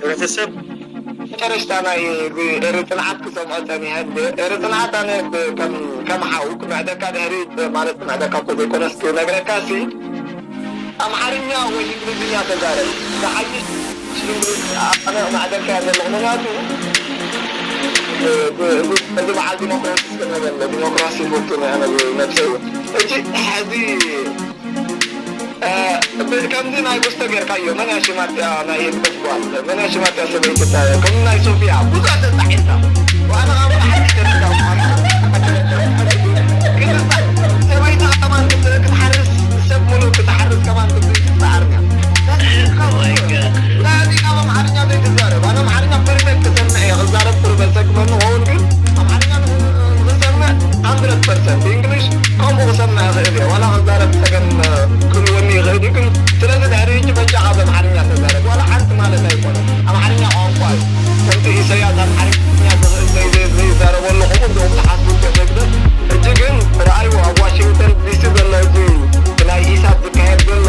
ሕብረተሰብ መጨረሽታ ናይ ኤሪ ፅንዓት ክሰምዖ ፀኒሐ። ኤሪ ፅንዓት ኣነ ከም ሓው ክምዕደካ ድሕሪ ማለት ክምዕደካ እኮ ዘይኮነስ ክነግረካ ሲ ኣምሓርኛ ወይ እንግሊዝኛ ተዛረብ ዝሓይሽ። ኣነ ክምዕደካ እየ ዘለኹ ምክንያቱ እዚ በዓል ዲሞክራሲ ስለ ዘሎ ዲሞክራሲ ይፈቱ ነብሰ እውን እጂ ሕዚ ከምዚ ናይ ጉስቶ ጌርካዮ መን እያ ሽማ እቲኣ ናይ ህግደፍ ጓል መን እያ ሽማ እቲኣ ሰበይቲ እታ ከምዚ ናይ ሶፊያ ብዙሕ ተጻሒፍካ ዋላ ካብ ሓቂ ተረካ ሰበይቲ ከማን ክትሓርስ ሰብ ሙሉ ክትሓርስ ከማን ክትብል ትጻዓርና ላዚ ካብ ኣምሓርኛ ዘይትዛረብ ኣነ ኣምሓርኛ ፐርፌክት ተሰምዐ እየ ክዛረብ ቁርበ ሰክመ ንኸውን ግን ኣምሓርኛ ንኽሰምዕ ሃንድረድ ፐርሰንት እንግሊሽ ከምኡ ክሰምዕ ይኽእል እየ ዋላ ክዛረብ ፀገም ክህልወኒ ይኽእል እዩ ግን ስለዚ ድሕሪ ሕጂ በጃኻ በምሓርኛ ተዛረብ ዋላ ሓንቲ ማለት ኣይኮነ ኣምሓርኛ ቋንቋ እዩ ከምቲ ኢሰያስ ኣምሓርኛ ዝኽእል ዘይዛረበሉ ከምኡ ዝኦም ዝሓስቡ ተዘግደ ሕጂ ግን ረኣይዎ ኣብ ዋሽንግተን ዲሲ ዘሎ እዚ ናይ ኢሳት ዝካየድ ዘሎ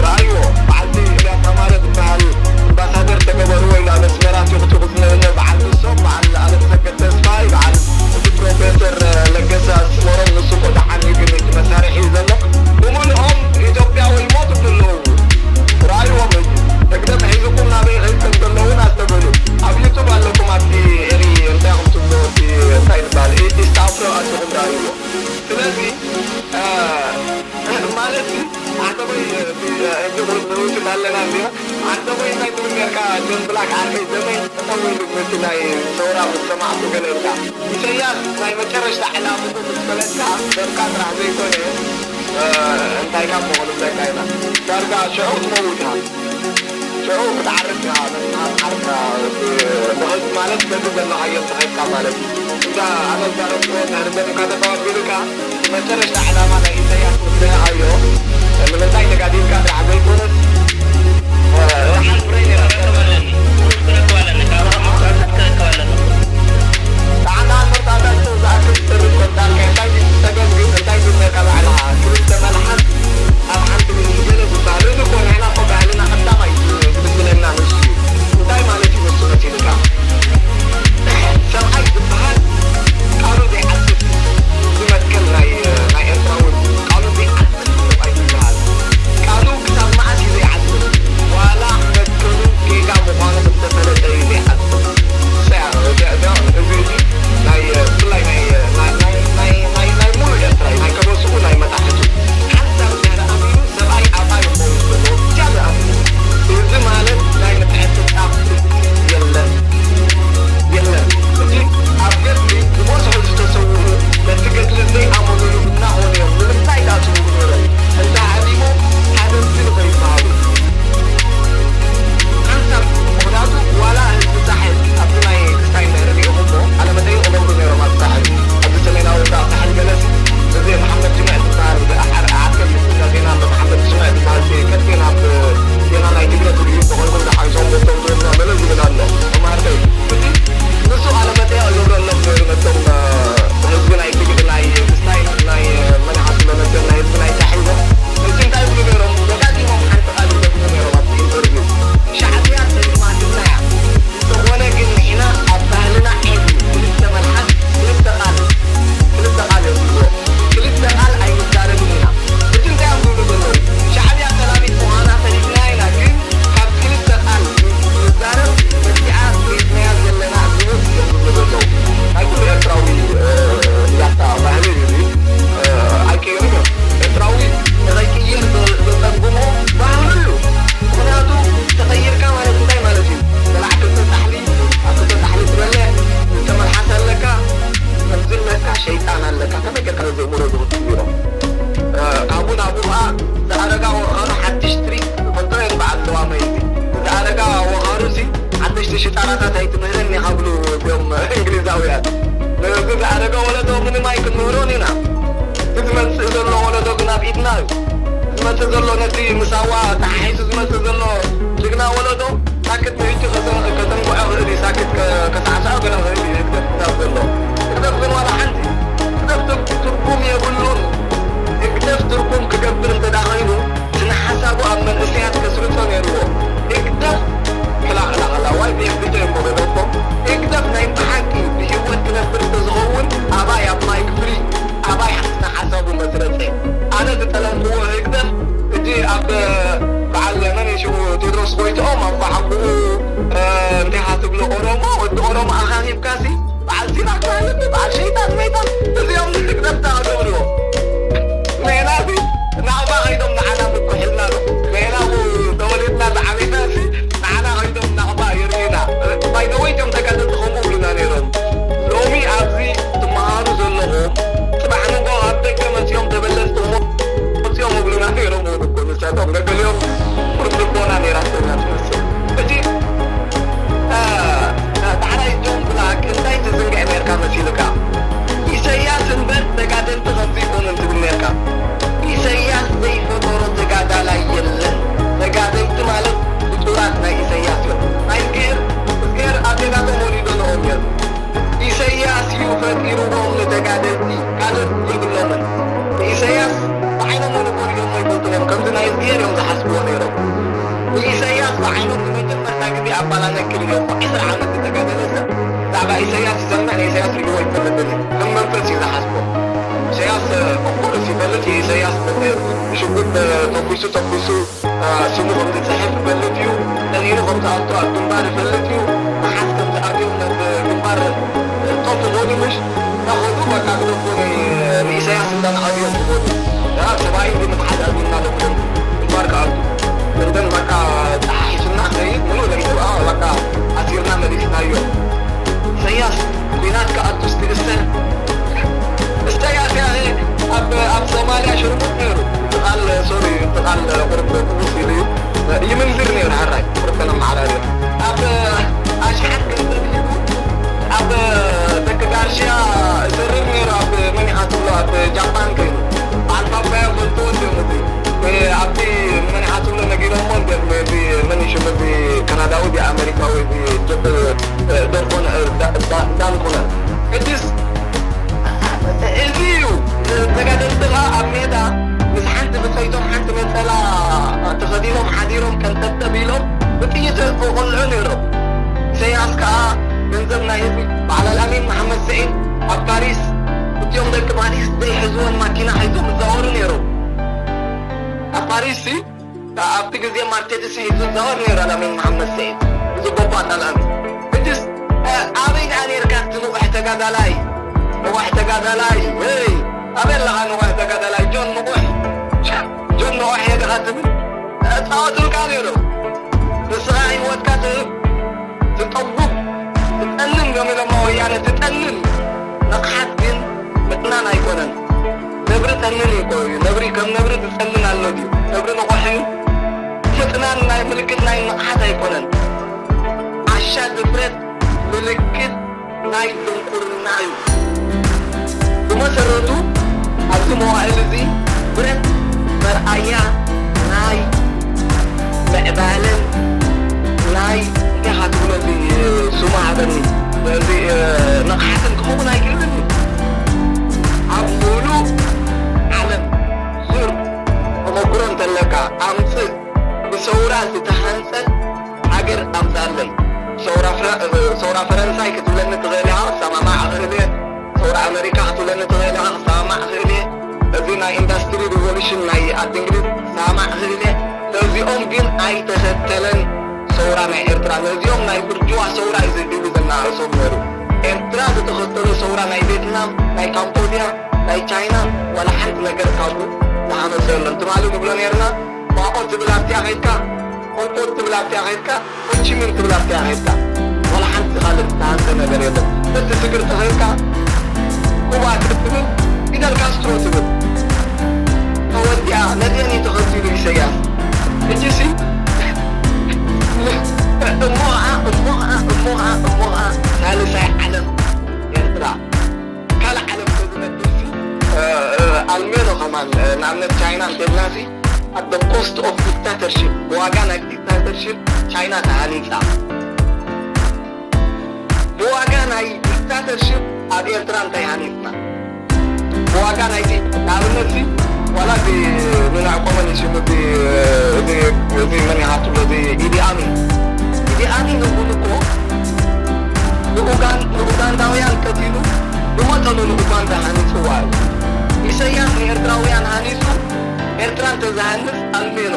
ረኣይዎ በዓልቲ ኢልያስ ኣማረ ዝበሃል ኣምባሳደር ተገበርዎ ኢሉ ኣብ ኣስመራ ቲኽቲኹ ዝነበረ በዓል ንሶም በዓል ኣለምሰገድ ተስፋይ በዓል እቲ ፕሮፌሰር ለገሰ ኣስመሮም ንሱ እኮ ደሓን እዩ ግን እቲ መሳርሒ እዩ ዘሎ ብምልኦም ኢትዮጵያዊ ይሞቱ ኣለዉ ረኣይዎም እዩ ህግደፍ ሒዝኩም ናበይ ይኸይድ ከም ዘሎ እውን ኣስተብህሉ ኣብ ዩቱብ ኣለኩም ኣብቲ ኤሪ እንታይ ኢኹም ትብሎ እቲ እንታይ ዝበሃል ኢስት ኣፍሮ ኣትኹም ረኣይዎ ስለዚ ማለት ኣተበይ ሕጂ ንውስድ ኣለና እንዲና ኣተበይ እንታይ ትብል ነርካ ጆን ብላክ ዓርከይ ዘመይ ጠጠው ኢሉ ነቲ ናይ ሰውራ ምስ ሰማዕኩ ገለ ኢልካ ኢሰያስ ናይ መጨረሽታ ዕላምኡ ምስ ፈለጥካ ደምካ ጥራሕ ዘይኮነ እንታይ ካብ መሆኑ ብለካ ኢና ዳርጋ ሽዑ ትመውት ኢኻ ሽዑ ክትዓርፍ ኢኻ ነብስኻ ክትዓርፍ ኢኻ ብኸዚ ማለት በዚ ዘለኻዮ ተኸድካ ማለት እዩ እዛ ኣመዛረብኩ ድሕሪ ደምካ ተተቐቢሉካ መጨረሽታ ዕላማ ናይ ኢሳያስ ምስ ደያኣዮ ንምንታይ ተጋዲልካ ጥራሕ ዘይኮነስ ካሲ በዓል ሲራክ ማለት በዓል ሸይጣን መይጣን እዚኦም ንስግደት ተገብርዎ። ሜላዚ ናቕባ ከይዶም ንዓና ምኩሕልና ዶ? ሜላ ተወሊድና ዝዓበይናሲ ንዓና ከይዶም ናቕባ የርእዩና። ባይደወይ እቶም ተጋደልቲ ከምኡ ብሉና ነይሮም። ሎሚ ኣብዚ ትመሃሩ ዘለኹም ጽባሕ ንጎ ኣብ ደገ መጺኦም ተበለጽቲ እሞ መጺኦም ይብሉና ነይሮም። እውን እኮ ንሳቶም ገገሊኦም ቁርብ ልቦና ነይራቶም እያ ትመስል። ሕጂ ዳሕራይ ጆን ብላክ እንታይ ትዝንግዕ ነርካ መሲልካ? ኢሰያስ እምበር ተጋደልቲ ከምዚ ይኮኑን ትብል ነርካ። ኢሰያስ ዘይፈጠሮ ተጋዳላይ የለን። ተጋደልቲ ማለት ፍጡራት ናይ ኢሰያስ እዮም። ናይ እግዚኣብሔር እግዚኣብሔር ኣዴታቶም ወሊዶ ንኦም እዮም። ኢሰያስ እዩ ፈጢርዎም ንተጋደልቲ፣ ካልእ የብሎምን። ንኢሰያስ ብዓይኖም ወለዶ ሪኦሞ ኣይፈልጡን እዮም። ከምዚ ናይ እግዚኣብሔር እዮም ዝሓስብዎ ነይሮም። ንኢሰያስ ብዓይኖም ንመጀመርታ ግዜ ኣባላነክር ኢሎም ዕስራ ዓመት ዝተጋደለ ሰብ ብዛዕባ ኢሰያስ ይሰምዕ፣ ንኢሰያስ ሪእዎ ኣይፈልጥን እዩ። ከም መንፈስ እዩ ዝሓስቦ። ኢሰያስ ኦፍኮርስ ይፈልጥ እዩ። ኢሰያስ ብሽጉጥ ተኩሱ ተኩሱ ስሙ ከም ዝጽሕፍ ይፈልጥ እዩ። ቀሊሉ ከም ዝኣቱ ኣብ ግንባር ይፈልጥ እዩ። መሓዝ ከም ዝኣትዮም ናብ ግንባር ጦፍ ሞዲ ምሽ እናኸዱ በቃ ግደፎ ንኢሳያስ እንዳንዓብዮም ክኾኑ። ያ ሰብኣይ እንዲ ምትሓዝ ኣዚምና ለኩሎም ግንባር ክኣቱ። እንደን በቃ ተሓሒስና ከይድ ምሉእ ለይቱ በቃ ኣሲርና መሊስናዮ። ኢሳያስ ኲናት ክኣቱ ዝትእሰር። ኢሳያስ ያኸ ኣብ ኣብ ሶማልያ ሽርሙጥ ነይሩ። እቲ ቃል ሶሪ፣ እቲ ቃል ቁርብ ቅቡስ ኢሉ እዩ። ይምንዝር ነይሩ ሕራይ ቁርብ ከነመሓላልዮ። ኣብ ኣሽሓት ገንዘብ ሂቡ ኣብ ደቂ ጋርሽያ ይሰርር ነይሩ። ኣብ መን ኢኻ ትብሎ ኣብ ጃፓን ከይኑ በዓል ፓፓያ ፈልጥዎ እንዲዮም። እቲ ኣብቲ መን ኢኻ ትብሎ ነጊሮሞ እንዲዮም። እዚ መን እዩ ሽሙ እዚ ካናዳዊ ድዩ ኣሜሪካዊ እዚ ጀበ ደርፎን ዳንኩነር። ሕጅስ እዚ እዩ። ተጋደልቲ ኸኣ ኣብ ሜዳ ምስ ሓንቲ ብጸይቶም ሓንቲ ነጸላ ተኸዲኖም ሓዲሮም ቀንጠብጠብ ኢሎም ብጥይት ይቖልዑ ነይሮም። ኢሰያስ ከኣ ገንዘብ ናይ ህዝቢ በዓል ኣልኣሚን መሓመድ ስዒድ ኣብ ፓሪስ እቲኦም ደቂ ፓሪስ ዘይሕዝወን ማኪና ሒዞም ይዛወሩ ነይሮም። ኣብ ፓሪስ ኣብቲ ግዜ ማርሴዲስ ሒዙ ዝዛወር ነይሩ ኣላሚን መሓመድ ሰዒድ። እዚ ቦባ ኣላሚን። ሕጅስ ኣበይ ደኣ ነርካ እቲ ንቑሕ ተጋዳላይ? ንቑሕ ተጋዳላይ፣ ወይ ኣበይ ኣለኻ ንቑሕ ተጋዳላይ? ጆን ንቑሕ፣ ጆን ንቑሕ እየ ዲኻ ትብል? ጻወቱልካ ነይሩ። ንስኻ ህይወትካ ትህብ፣ ትጠቡብ፣ ትጠንን እዮም ኢሎማ ወያነ፣ ትጠንን። ንቕሓት ግን ምጥናን ኣይኮነን። ነብሪ ጠንን እዩ እኮ እዩ። ነብሪ ከም ነብሪ ዝጠንን ኣሎ ድዩ? ነብሪ ንቑሕ እዩ። ምጥናን ናይ ምልክት ናይ ንቕሓት ኣይኮነን። ዓሻ ድፍረት ምልክት ናይ ድንቁርና እዩ። ብመሰረቱ ኣብዚ መዋእል እዚ ብረት መርኣያ ናይ ምዕባለን ናይ እንታይ ኢኻ ትብሎ እዚ ስሙ ሃበኒ እዚ ንቕሓትን ክኸውን ኣይክእልን እዩ። ኣብ ሙሉእ ዓለም ዙር ተመኩሮ እንተለካ ኣምፅእ ብሰውራ ዝተሃንፀት ሃገር ኣምፅኣለይ። ሰውራ ፍረ-፣ ሰውራ ፈረንሳይ ክትብለኒ ትኽእል ኢኻ፣ ክሰማማዕ እኽእል እየ። ሰውራ ኣመሪካ ክትብለኒ ትኽእል ኢኻ፣ ክሰማማዕ እኽእል እየ። እዚ ናይ ኢንዳስትሪ ሪቮሉሽን ናይ ዓዲ እንግሊዝ ክሰማማዕ እኽእል እየ። ነዚኦም ግን ኣይተኸተለን ሰውራ ናይ ኤርትራ። ነዚኦም ናይ ቡርጅዋ ሰውራ እዩ ዘድሊ ዘናእሶም ነይሩ። ኤርትራ ዝተኸተሎ ሰውራ ናይ ቬትናም፣ ናይ ካምቦድያ፣ ናይ ቻይና ዋላ ሓንቲ ነገር ካብኡ ዝሃነሰ የለን። ትማሊ ንብሎ ነይርና፣ ማኦ ትብል ኣብቲኣ ኸይድካ፣ ፖልፖት ትብል ኣብቲኣ ኸይድካ፣ ሆቺሚን ትብል ኣብቲኣ ኸይድካ። ዋላ ሓንቲ ካልእ ዝተሃንሰ ነገር የለን። በቲ ስግር ተኸይድካ፣ ኩባ ትብል፣ ፊደል ካስትሮ ትብል። ተወዲኣ፣ ነዚአን እዩ ተኸቲሉ ኢሰያስ። ሕጂሲ፣ እሞ ኸዓ፣ እሞ ኸዓ፣ እሞ ኸዓ፣ እሞ ኸዓ፣ ሳልሳይ ዓለም ኤርትራ። ካልእ ዓለም ተዝነብርሲ፣ እ፣ እ፣ ኣልሜኖ ከማን፣ እ፣ ንኣብነት ቻይና እንተልናሲ፣ at the cost of dictatorship፣ ብዋጋ ናይ ዲክታተርሺፕ ቻይና ተሃኒጻ። ብዋጋ ናይ ዲክታተርሺፕ ኣብ ኤርትራ እንታይ ሃኒጽና? ብዋጋ ናይቲ ንኣብነት ሲ ዋላ እቲ ንናዕቆመን እዩ ሽሙ እቲ፣ እቲ፣ እቲ መን ኢኻ ትብሎ እቲ ኢዲ ኣሚን። ኢዲ ኣሚን እውን እኮ ንኡጋን-፣ ንኡጋንዳውያን ቀቲሉ ብመጠኑ ንኡጋንዳ ሃኒጽዋ እዩ። ኢሰያስ ንኤርትራውያን ሃኒጹ ኤርትራ እንተዝሃንጽ ኣልሜኖ።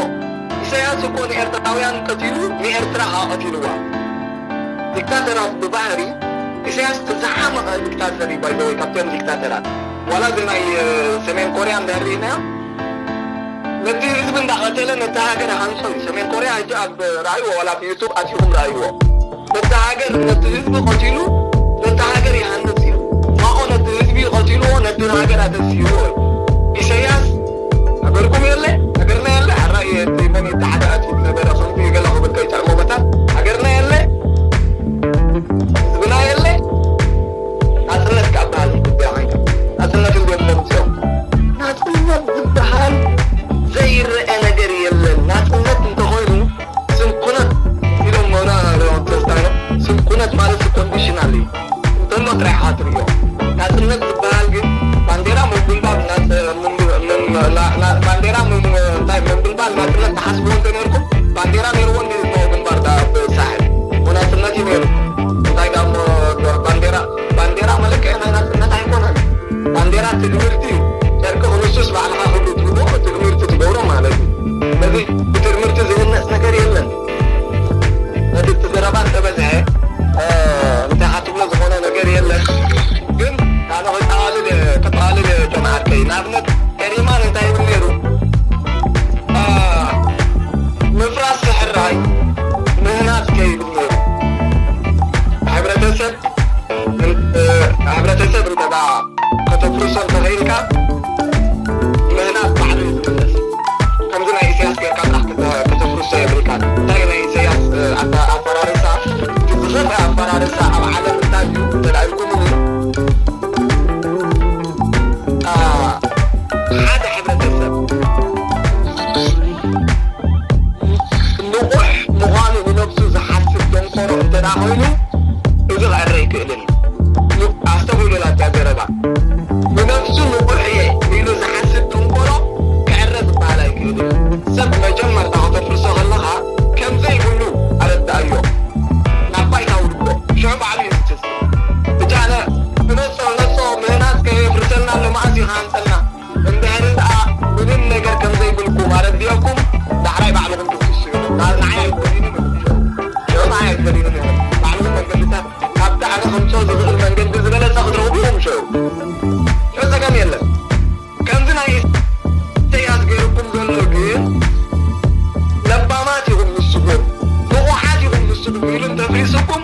ኢሰያስ እኮ ንኤርትራውያን ቀቲሉ ንኤርትራ ሃ ቀቲልዋ። ዲክታተራት ብባህሪ ኢሳያስ እቲ ዝሓመቐ ዲክታተር እዩ ባይዘወይ ካብቶም ዲክታተራት ዋላ እዚ ናይ ሰሜን ኮርያ እንዳርኢናዮ ነቲ ህዝቢ እንዳቐተለ ነቲ ሃገር ሃንሶ እዩ። ሰሜን ኮርያ ሕጂ ኣብ ራእይዎ ዋላ ኣብ ዩቱብ ኣትኹም ራእይዎ። ነቲ ሃገር ነቲ ህዝቢ ቀቲሉ ነቲ ሃገር ይሃንጽ እዩ። ማኦ ነቲ ህዝቢ ቀቲልዎ ነቲ ሃገር ኣተሲርዎ እዩ። ኢሳያስ ሃገርኩም የለ ሃገርና የለ ሓራ እቲ መን የተሓደ ኣትዩ ነበረ ከምዚ ገለ ክብል ከይጠዕሞ መታን ሃገርና የለ ህዝብና የለ ናጽነት ካብ በሃል ይግባእ ናጽነት እንዲዮም መምፅኦም ናጽነት ዝበሃል ዘይረአ ነገር የለን። ናጽነት እንተኾይኑ ስንኩነት ኢሎም መና ተስታይኖ ስንኩነት ማለት ኮንዲሽናል እዩ እንተሎ ጥራይ ኢኻ ትርእዮ። ናጽነት ዝበሃል ግን ባንዴራ ምጉልባብ ናጽ- ምንብ- ምን- ና- ና- ባንዴራ ምን- እንታይ ምንብልባል ናጽነት ትሓስብዎ እንተ ነርኩም ባንዴራ ነይርዎ እንዲ ዝሞ ግንባር ዳ ብሳሕል ወናጽነት እዩ ነይሩ። እንታይ ዳ እሞ ባንዴራ ባንዴራ መለክዒ ናይ ናጽነት ኣይኮነን። ባንዴራ ትእምርቲ እዩ። ጨርቂ ክንሱስ ባዕልኻ ክሉ ትህቦ ትእምርቲ ትገብሮ ማለት እዩ። ስለዚ ብትእምርቲ ዝህነፅ ነገር የለን። ነቲ እቲ ዘረባ እንተበዝሐ እንታይ ክትብሎ ዝኾነ ነገር የለን። ግን ኣነ ክጠቓልል ክጠቓልል ተመሃርከይ ንኣብነት ኤሪማን እንታይ ይብል ነይሩ? ምፍራስ ስሕራይ ምህናፅ ከይብል ነይሩ። ሕብረተሰብ ሕብረተሰብ እንተ ከተፍርሶ እንተኽኢልካ ምህናፅ ባዕሉ እዩ ዝምለስ። ከምዚ ናይ ኢሳያስ ጌርካ ጥራሕ ከተፍርሶ የብልካን። እንታይ ናይ ኢሳያስ ኣፈራርሳ እቲ ዝኸፍአ ኣፈራርሳ ኣብ ዓለም እንታይ እዩ እንተ ኢልኩምኒ ሓደ ሕብረተሰብ ንቑሕ ምዃኑ ንነብሱ ዝሓስብ ደንቆሮ እንተ ኮይኑ እዚ ክዕረ ኣይክእልን እዩ። ኣስተብህሉላ እታ ዘረባ። ንነብሱ ንቑሕ እየ ኢሉ ዝሓስብ ደንቆሮ ክዕረ ዝበሃል ኣይክእልን እዩ። ሰብ መጀመርታ ከተፍርሶ ከለኻ ከምዘይብሉ ኣረዳእዮ። ናብ ባይታ ውድቆ። ሽዑ ባዕሉ እዩ ዝትስ። ብቻ ኣነ ክነሶ ነሶ ምህናጽ ከየፍርሰልና ኣሎ መዓስ እዩ ክሃንጸልና። እንድሕሪ ደኣ ምንም ነገር ከም ዘይብልኩም ኣረዲኦኩም ዳሕራይ ባዕልኹም ክትስኡ ንዓይ ኣይትደልዩኒ ንዓይ ኣይትደልዩኒ ባዕልኹም መንገድታት ካብቲ ኣነ ከምፅኦ ዝኽእል መንገዲ ዝበለፀ ክትረኽቡ ኢኹም ሸው ሸው ፀገም የለን ከምዚ ናይ ኢሰያስ ገይርኩም ዘሎ ግን ለባማት ኢኹም ንስኹም ንቑሓት ኢኹም ንስኹም ኢሉ እንተፍሪስኩም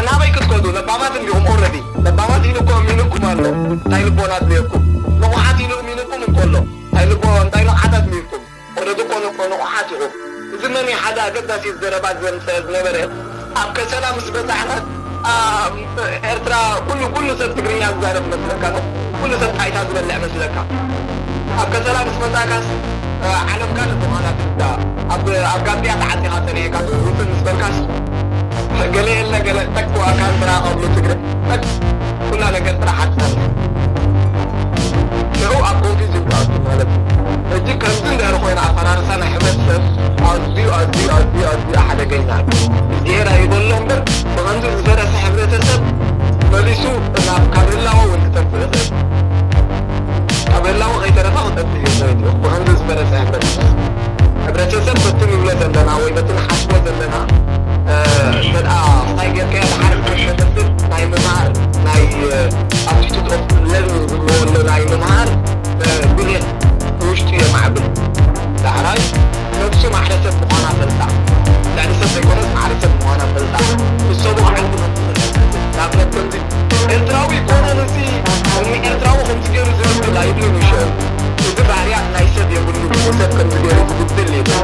ናበይ ክትከዱ ለባማት እንዲኹም ኦረዲ ለባማት ኢሉ እኮ እሚኑኩም ኣሎ እንታይ ልቦና ኣድልየኩም ንቑሓት ኢሉ እሚኑኩም እንከሎ እንታይ ልቦ እንታይ ንቑሓት ኣድልይኩም ኦረዲ እኮ ንቑሓት ኢኹም እዚ መን ሓደ ኣገዳሲ ዘረባ ዘምፀ ዝነበረ ኣብ ከሰላ ምስ በፃሕና ኤርትራ ኩሉ ኩሉ ሰብ ትግርኛ ዝዛረብ መስለካ ኩሉ ሰብ ጣይታ ዝበልዕ መስለካ ኣብ ከሰላ ምስ መፃእካስ ዓለም ካልእ ምዃና ትርዳእ ኣብ ጋምቢያ ተዓፂኻ ፀኒሕካ ውፅእ ምስ በልካስ ገለ የለ ገለ ጠቅዋካ እንትና ቀብሉ ትግረ ኩላ ነገር ጥራሕ ኣትሰርሕ ሽዑ ኣብ ኮንፊዝ ይብቃቱ ማለት እዩ ሕጂ ከምዚ እንድሕር ኮይና ኣፈራርሳ ናይ ሕብረተሰብ ኣዝዩ ኣዝዩ ኣዝዩ ኣዝዩ ሓደገኛ እዩ እግዚኣብሔር ኣይበሎ እምበር ብከምዚ ዝፈረሰ ሕብረተሰብ መሊሱ ናብ ካብ ህላወ እውን ክጠፍእ ይኽእል ካብ ህላወ ከይተረፈ ክጠፍእ እዩ ብከምዚ ዝፈረሰ ሕብረተሰብ ሕብረተሰብ በቲ ንብሎ ዘለና ወይ በቲ ንሓስቦ ዘለና እንተ ደኣ እንታይ ጌርካዮ ደሓር ክትመስል ናይ ምምሃር ናይ ኣቲቱድ ኦፍ ለርኒንግ ዝብልዎ ኣሎ ናይ ምምሃር ጉልህ ብውሽጡ የማዕብል ዳሕራይ ነብሱ ማዕረ ሰብ ምዃና ፈልጣ ልዕሊ ሰብ ዘይኮነስ ማዕረ ሰብ ምዃና ፈልጣ ንሰቡ ክዓቢ ንኣብነት ከምዚ ኤርትራዊ ይኮነ ንዚ እኒ ኤርትራዊ ከምዚ ገይሩ ዝብል ኣይብልን ይሸው እዚ ባህርያት ናይ ሰብ የብሉ ሰብ ከምዚ ገይሩ ዝጉድል የብሉ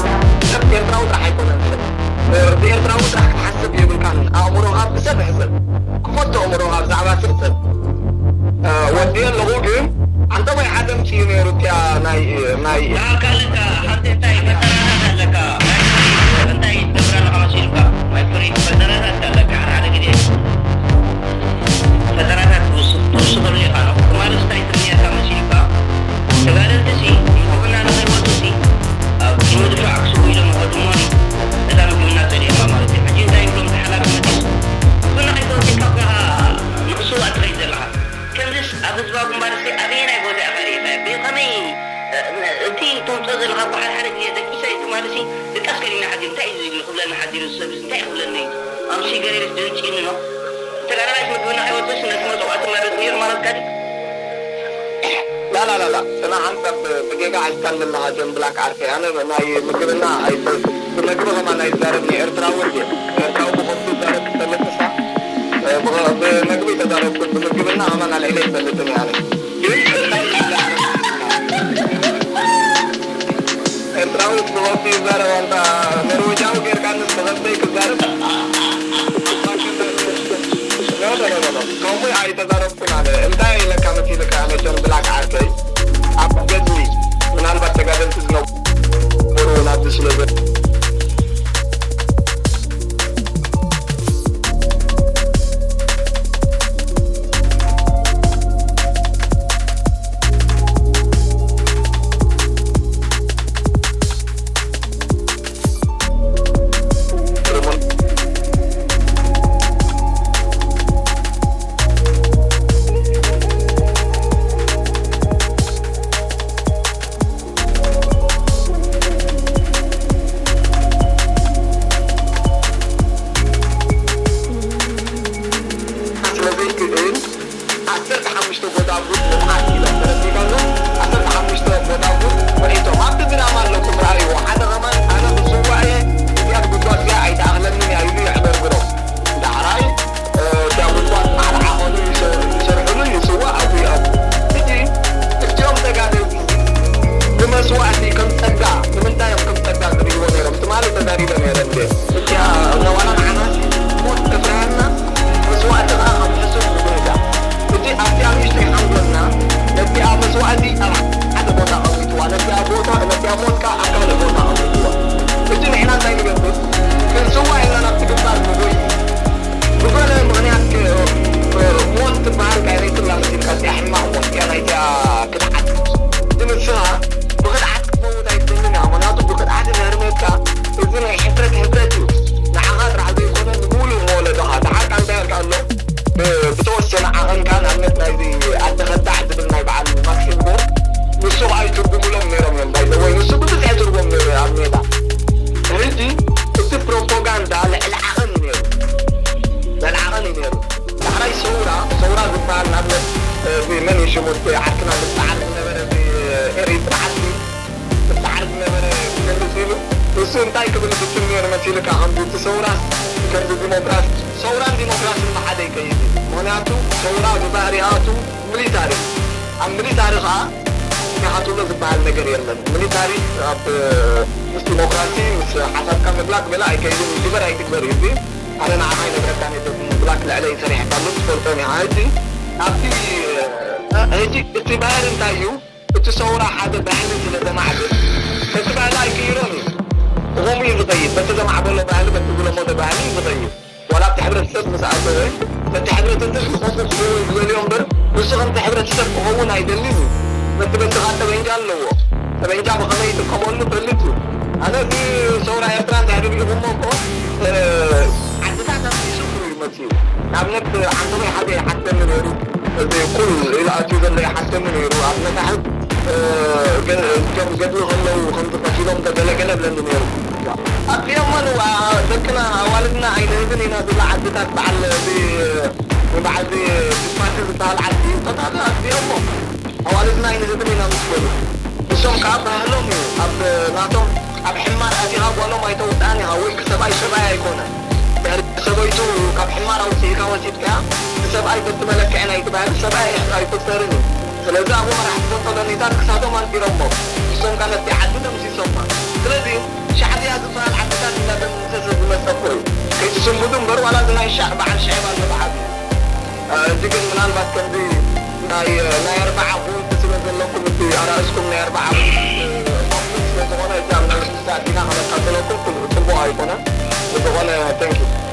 ሰብ ኤርትራዊ ጥራሕ ኣይኮነን ሰብ ብኤርትራዊ ጥራሕ ክትሓስብ የብልካን ኣእምሮኻ ብሰብ ሕሰብ ክፈቱ ኣእምሮኻ ብዛዕባ ሰብ ሰብ ወዲ ኣለኹ ግን ኣንተ ወይ ሓደ ምፅዩ ነይሩ እቲያ ናይ ናይ ካልካ ሓንቲ እንታይ መጠራራት ኣለካ እንታይ ትገብራ ኣለካ መሲልካ ናይ ፍሪት መጠራራት ኣለካ ሓደ ግዜ ፈጠራታት ትውስኸሉ ኢኻ። ትማሊ እንታይ ትምኒትካ መሲሉካ? ተጋደልቲ ሲ ንሕክምና ንኸይወፁ ሲ ኣብ ቅድሚ ድፋዕ ክስውኡ ኢሎም ይኸዱ እሞ ነታ ምግብና ፀሊኦማ ማለት እዩ። ሕጂ እንታይ ይብሎም ተሓላፊ መፂስ? ሕክምና ከይተወፂእካ እኮ ኢኻ ንኽስዋእ ትኸይድ ዘለኻ። ከምዚስ ኣብ ህዝባዊ ግንባር ሲ ኣበየናይ ቦታ ኢኻ ርኢኻዮ? ብኸመይ እቲ ትውፅኦ ዘለኻ እኮ ሓደ ሓደ ግዜ ደቂሰ እዩ ትማሊ ሲ ድቃስ ከሊና ሓዲሩ እንታይ እዩ ዝብሉ ክብለኒ ሓዲሩ እዚ ሰብ እዚ እንታይ እዩ ክብለኒ? ኣምሲ ገሬርስ ድምፂ እንኖ እንተ ዳራይት ምግብና ኣይወፅእስ ነቲ መፅዋዕቲ መርፅ ነይሩ ማለት ከ? ላላላላ፣ ስና ሓንሳብ ብጌጋ ሒዝካኒ ኣለኻ ጀን ብላክ ዓርከይ። ኣነ ናይ ምግብና ኣይፈ-፣ ብመግቢ ከማን ኣይዛረብን እየ። ኤርትራዊ እንድየ። ኤርትራዊ ብኸብዱ ይዛረብ ትፈልጥ ንስኻ? እ፣ ብኸ-፣ ብመግቢ ኣይተዛረብኩን፣ ብምግብና ከማን ኣልዒለ ኣይፈልጥን እየ ኣነ። ግን ኤርትራዊ ብኸብዱ ይዛረብ፣ ኣንታ ኖርዌጃዊ ጌርካንስ ብኸብደይ ክዛረብ? ኖ፣ ኖ፣ ኖ፣ ኖ፣ ኖ። ከምኡ ኣይተዛረብኩን ኣነ። እንታይ ኢለካ መሲልካ ኣነ ጆን ብላክ ዓርከይ? ኣብ ገድሊ ምናልባት ተጋደልቲ ዝነበሩ እውን ኣብዚ ስለ ዘ- ስለዘይክእል ዓሰርተ ሓሙሽተ ጎዳጉድ ልምዓት ኢሎም ተረዲኦም ኣለዉ። ዓሰርተ ሓሙሽተ ጎዳጉድ ውዒቶም። ኣብቲ ድራማ ኣለኩም ረኣይዎ። ሓደ ከማን ኣነ ክስዋእ እየ፣ እዚኣ ጉድጓድ እዚኣ ኣይትኣኽለንን እያ ኢሉ የዕበርብሮ። ዳሕራይ፣ እ፣ እታ ጉድጓድ ማዕረ ዓቐኑ ይሰ-፣ ይሰርሕሉ ይስዋእ ኣብኡ ይኣቱ። ሕጂ እዚኦም ተጋደልቲ ንመስዋእቲ ከም ጸጋ፣ ንምንታይ እዮም ከም ጸጋ ዝርእይዎ ነይሮም? ትማሊ ተዛሪበ ነይረ እንዴ? እዚኣ ዋላ ንዓና ሞት ተፍርሃና፣ መስዋእቲ ከኣ ከም ሕሱር ንብህጋ። ሕጂ ኣብቲኣ ንእሽተይ ሓንጎልና ነቲኣ መስዋእቲ ኣብ ሓደ ቦታ ኣቐሚጥዋ፣ ነቲኣ ቦታ፣ ነቲኣ ሞት ከኣ ኣብ ካልእ ቦታ ኣቐሚጥዋ። ሕጂ ንሕና እንታይ ንገብር? ክንስዋእ ኢልና ናብቲ ግንባር ንጎይ። ብገለ ምኽንያት ከ-፣ ሞት ትበሃል እንታይ ናይ ኩላ መሲልካ እዚኣ ሕማቕ ሞት እያ፣ ናይዚኣ ክድዓት። ግን ንስኻ ብኽድዓት ክትመውት ኣይትደልን ኢኻ። ምኽንያቱ ብኽድዓት እንድሕር ሞትካ፣ እዚ ናይ ሕፍረት ሕፍረት እዩ። ንዓኻ ጥራሕ ዘይኮነ፣ ንምሉእ መወለዶኻ። ደሓር ከኣ እንታይ ኢልካ ኣሎ? ብ-፣ ብተወሰነ ዓቐንካ፣ ንኣብነት ናይዚ ኣደ ከዳዕ ዝብል ናይ በዓል ማክሲም ጎር፣ ንሱ ከኣ ይትርጉምሎም ነይሮም እዮም። ባይ ዘ ወይ፣ ንሱ ብብዝሒ ትርጉም ነይሩ ኣብ ሜዳ። ሕጂ እቲ ፕሮፓጋንዳ ልዕሊ ዓቐን እዩ ነይሩ። ልዕሊ ዓቐን እዩ ነይሩ። ዳሕራይ ሰውራ፣ ሰውራ ዝበሃል ንኣብነት፣ እ፣ እዚ መን እዩ ሽሙ እቲ ዓርክና ዝጸዓር ዝነበረ፣ እዚ ኤሪ በዓልቲ ዝጸዓር ዝነበረ ክገልጽ ኢሉ፣ ንሱ እንታይ ክብል ዝፍትን ነይሩ መሲልካ? ከምዚ እቲ ሰውራስ፣ ከምዚ ዲሞክራሲ፣ ሰውራን ዲሞክራስን ብሓደ ይከይድ እዩ። ምኽንያቱ ሰውራ ብባህሪኣቱ ሚሊታሪ እዩ። ኣብ ሚሊታሪ ከኣ ኢኻ ትብሎ ዝበሃል ነገር የለን። ሚሊታሪ ኣብ፣ ምስ ዲሞክራሲ፣ ምስ ሓሳብካ ምግላጽ ገለ ኣይከይድን እዩ። ግበር ኣይትግበር እዩ። እዚ ኣነ ንዓኻ ይነግረካን እየ፣ ብላክ ልዕለይ ሰሪሕካሉ ትፈልጦን ኢኻ። ሕጂ ኣብቲ፣ ሕጂ እቲ ባህሪ እንታይ እዩ? እቲ ሰውራ ሓደ ባህሊ ስለ ዘማዕብል፣ ነቲ ባህሊ ኣይቅይሮን እዩ። ብኸምኡ እዩ ዝኸይድ። በቲ ዘማዕበሎ ባህሊ፣ በቲ ዝለመዶ ባህሊ እዩ ዝኸይድ። ዋላ ኣብቲ ሕብረተሰብ ምስ ኣተወ፣ ነቲ ሕብረተሰብ ንኸምኡ ክኸውን እዩ ዝደልዮ እምበር፣ ንሱ ከምቲ ሕብረተሰብ ክኸውን ኣይደልን እዩ። ነቲ በትኻ ጠበንጃ ኣለዎ። ጠበንጃ ብኸመይ ይጥቀመሉ ይፈልጥ እዩ። ኣነ እዚ ሰውራ ኤርትራ እንድሕር ርኢኹሞ እኮ፣ እ፣ ዓድታት ኣፍሪሱ እዩ መጺኡ። ንኣብነት ዓንተቦይ ሓደ ይሓተኒ ነይሩ። እዚ ኩል ኢሉ ኣትዩ ዘሎ ይሓተኒ ነይሩ። ኣብ መታሕት፣ እ፣ ገ-፣ እቶም ገድሊ ከለዉ ከምቲ ቀቲሎም ተገለገለ ብለኒ ነይሩ። ኣጥፊኦሞ ኣለዉ። ኣ-፣ ደቅና ኣዋልድና ኣይንህብን ኢና ዝብላ ዓድታት በዓል እዚ፣ በዓል እዚ ዲስፓች ዝበሃል ዓዲ ተታለ ኣጥፊኦሞ። ኣዋልድና ኣይንህብን ኢና ምስ በሉ። ንሶም ከኣ ባህሎም እዩ። ኣብ ናቶም ኣብ ሕማር ኣቲኻ ጓሎም ኣይተውጽኣን ኢኻ ወይ ሰብኣይ ሰብኣይ ኣይኮነን። ድሕሪ ሰበይቱ ካብ ሕማር ኣውጺእካ ወሲድካያ፣ ንሰብኣይ በቲ መለክዒ ናይቲ ባህሊ ሰብኣይ ኣይቁጸርን እዩ። ስለዚ ኣብኡ መራሕቲ ፈንጠሎኒታት ክሳዶም ኣንጢሮሞ፣ ንሶም ከኣ ነቲ ዓዲ ደምሲሶማ። ስለዚ ሻዕብያ ዝበሃል ዓድታት እንዳደምሰሰ ዝመጸ እኮ እዩ። ከይትስንብዱ እምበር ዋላ እዚ ናይ ሻዕ-፣ በዓል ሻዕብ ኣሎ ብዓቢ። እ፣ እዚ ግን ምናልባት ከምዚ ናይ፣ ናይ ኣርባዓ ቮልት ስለ ዘለኩም እቲ ኣራእስኩም ናይ ኣርባዓ ቮልት ስለ ዝኾነ እቲ ኣብ ናይ ስልሳ ኣቲና ከነቃጽለኩም ጽቡቕ ኣይኮነን። ብዝኾነ፣ thank you።